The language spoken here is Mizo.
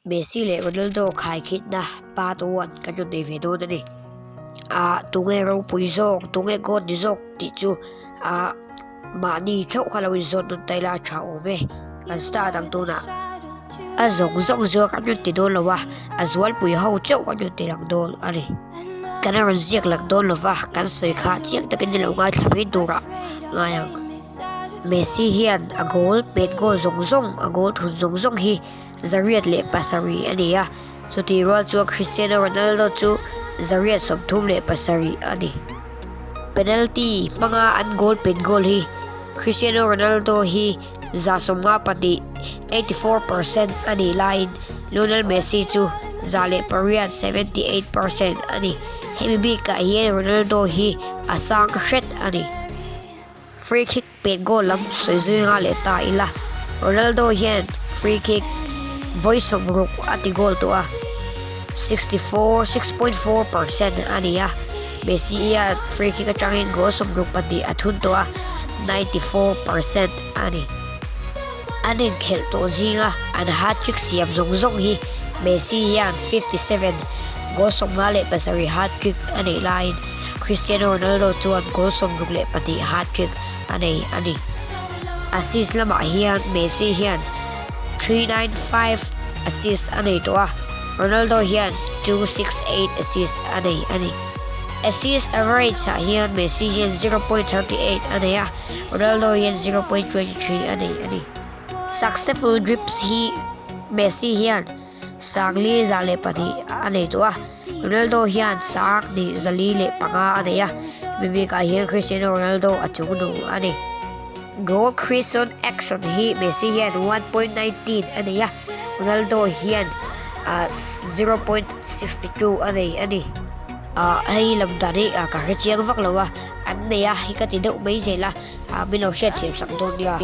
Messi leh Ronaldo khaikhitna part one kan rawn nei ve dawn a ni. Ah tunge ropui zawk tunge god ni zawk tih chu ah mahni theuh kha lo inzawt nawn ta ila a tha awm e kan start ang tunah. A zawng zawng zuar kan rawn ti dawn lo a, a zualpui ho chauh kan rawn ti lang dawn a ni. Kan rawn ziak lang dawn lo va, kan sawi kha chiang takin i lo ngaithla mai turah ngai ang. Messi hian a goal pet goal zawng zawng a goal thun zawng zawng hi 107 a ni a, chutih rual chuan Cristiano Ronaldo chu 137 a ni. Penalty hmanga an goal pet goal hi Cristiano Ronaldo hi 52, 84%, a nih laiin Lionel Messi chu 108, 78%, a ni. Hemi bikah hian Ronaldo hi a sang hret a ni. Free kick pet goal lam sawi zui nga leh ta ila, Ronaldo hian free kick vawi 60 a ti goal tawh a, 64, 6.4 percent a ni a, Messi hian free kick atangin goal 64 a thun tawh a, 94 percent a ni. An inkhelh tawh zinga an hat-trick siam zawng zawng hi Messi hian 57 goal 57 hat-trick a neih laiin Cristiano Ronaldo chuan goal 62 hat-trick a nei a ni. Assist lamah hian Messi hian 395 assist a nei tawh a, Ronaldo hian 268 assist a nei a ni. Assist average ah hian Messi hian 0.38 a nei a, Ronaldo hian 0.23 a nei a ni. Successful drips hi Messi hian 5102 a nei tawh a, Ronaldo hian 2405 a nei a, hemi bikah hian Cristiano Ronaldo a chung nu a ni. Goal Christian Action hi Messi hian 1.19 a nei a, Ronaldo hian 0.62 a nei a ni. Hei lam dan hi ka hre chiang vak lo a, an nei a hi ka ti deuh mai zel a, min lo hriatthiam sak dawn nia.